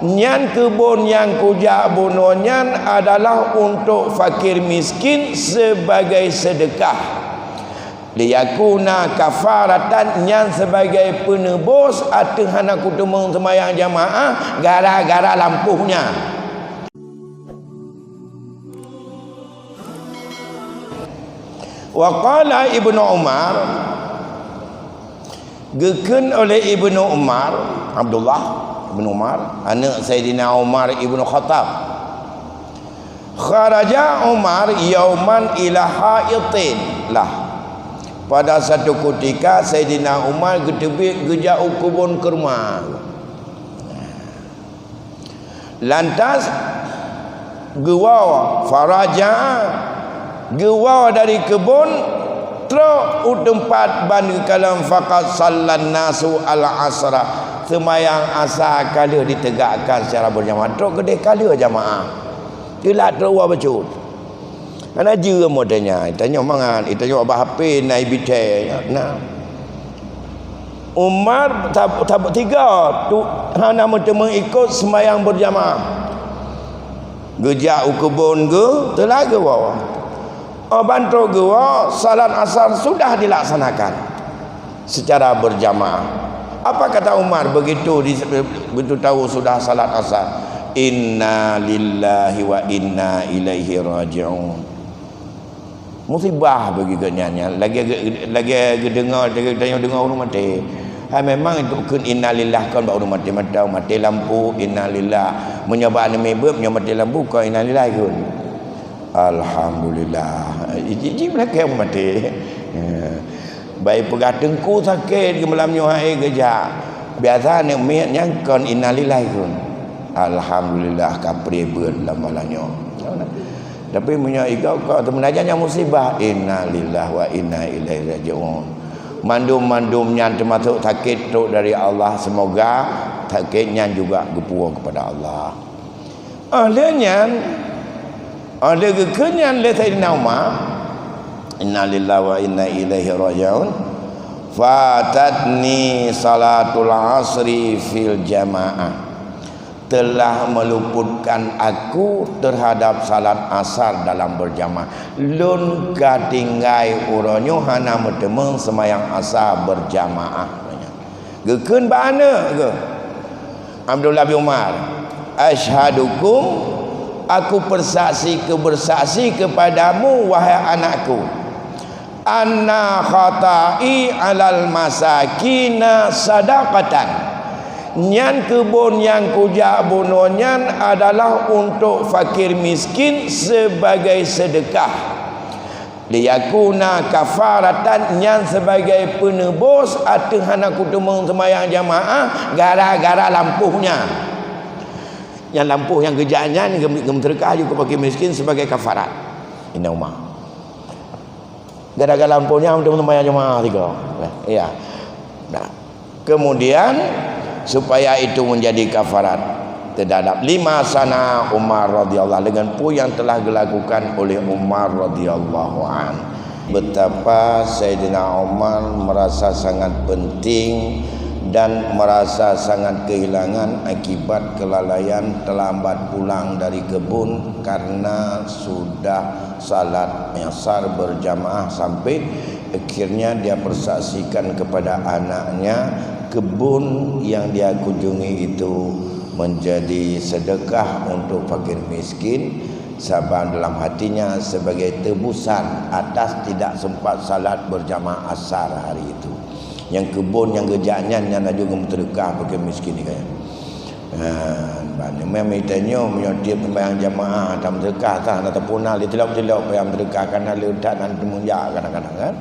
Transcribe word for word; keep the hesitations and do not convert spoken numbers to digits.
Nyan keubon nyang kujak bunoe nyan adalah untuk fakir miskin sebagai sedekah. Liyakuna kafaratan, nyan sebagai peunebus ateueh hana kuteumeung seumayang jamaah gara-gara lampôh nyan. Wa qala Ibnu Umar, geukheun oleh Ibnu Umar, Abdullah Ibnu Umar, aneuk Saidina Umar Ibnu Khattab. Kharaja Umar yauman ila haitin lah. Pada satu ketika Saidina Umar geuteubiet geujak u keubon keurma. Lantas geuwoe, faraja, geuwoe dari keubon trok u teumpat ban geukalon, faqad sallan nasu al-asra. Seumayang asa ka lheueh ditegakkan secara berjamaah. Trok keudeh ka lheueh jamaah. Teulat trok woe bacut. Hana jeuem watée nyan, tanyoe mangat, tanyoe bak H P na ibitée, na. Umar tab-, tab-, tiga tu hana meuteumé ikot seumayang berjamaah. Geujak u keubon geu, teulat geuwoe. Óh ban trok geuwoe, salat asar sudah dilaksanakan secara berjamaah. Apa kata Umar begitu di, begitu tahu sudah salat asar? "Inna lillahi wa inna ilaihi raji'un." Musibah bagi geuhnyan nyan. Lagée, lagée geudeungoe, lagée tanyoe deungoe ureuëng maté. Hai memang itu kheun innalillah kon bak ureuëng maté, mantong maté lampu, innalillah. Meunyoe bak aneuk miet beuet, meunyoe maté lampu, kon innalillah kheun. Alhamdulillah. Iji, iji meulakée maté. Ya. Bai peugah teungku sakét, malam nyoe hai geujak. Biasa aneuk miet nyan kon innalillah kheun. Alhamdulillah ka preh beuet lam malam nyoe. Tapi meunyoe igoe-goe teuh meunajan nyang musibah, innalillah wa inna ilaihi raji'un. Mandum-mandum nyan teumasok sakét trok dari Allah, semoga sakét nyan juga geupuwoe kepada Allah. Óh lheueh nyan, óh lheueh geukheun nyan lé Saidina Umar, innalillahi wa inna ilaihi raji'un, fatatni salatul asri fil jamaah. Telah meluputkan aku terhadap salat asar dalam berjamaah. Lôn ka tinggai uroe nyoe hana meuteumé seumayang asar berjamaah. Geukheun bak aneuk geuh, Abdullah bin Umar, "Asyhadukum, aku bersaksi, ku bersaksi kepadamu, wahai anakku, anna khata'i alal masakina sadaqatan." Nyan keubon nyang kujak bunoe nyan adalah untuk fakir miskin sebagai sedekah. Liyakuna kafaratan, nyan sebagai peunebus ateueh hana kuteumeung seumayang jamaah gara-gara lampôh nyan. Nyan lampôh nyang geujak nyan geu-, geumeuseudeukah ju keu fakir miskin sebagai kafarat. Inna Umar. Gara-gara lampôh nyan teumeung seumayang jamaah tiga. Ya. Nah. Kemudian, supaya itu menjadi kafarat terhadap lima sana Umar radhiyallahu, dengan peue yang telah dilakukan oleh Umar radhiyallahu an. Betapa Saidina Umar merasa sangat penting dan merasa sangat kehilangan akibat kelalaian terlambat pulang dari kebun karena sudah salat asar berjamaah sampai akhirnya dia persaksikan kepada anaknya kebun yang dia kunjungi itu menjadi sedekah untuk fakir miskin, saban dalam hatinya sebagai tebusan atas tidak sempat salat berjamaah asar hari itu. Nyang kebun nyang geujak nyan, nyan laju geumeuseudeukah fakir miskin nyan. Ha, ban memang tanyoe meunyoe tiep seumayang jamaah, tam sedekah tah, na tapuna lé tilok-tilok payah sedekah, kana lé that nan teumeujak kadang-kadang kan.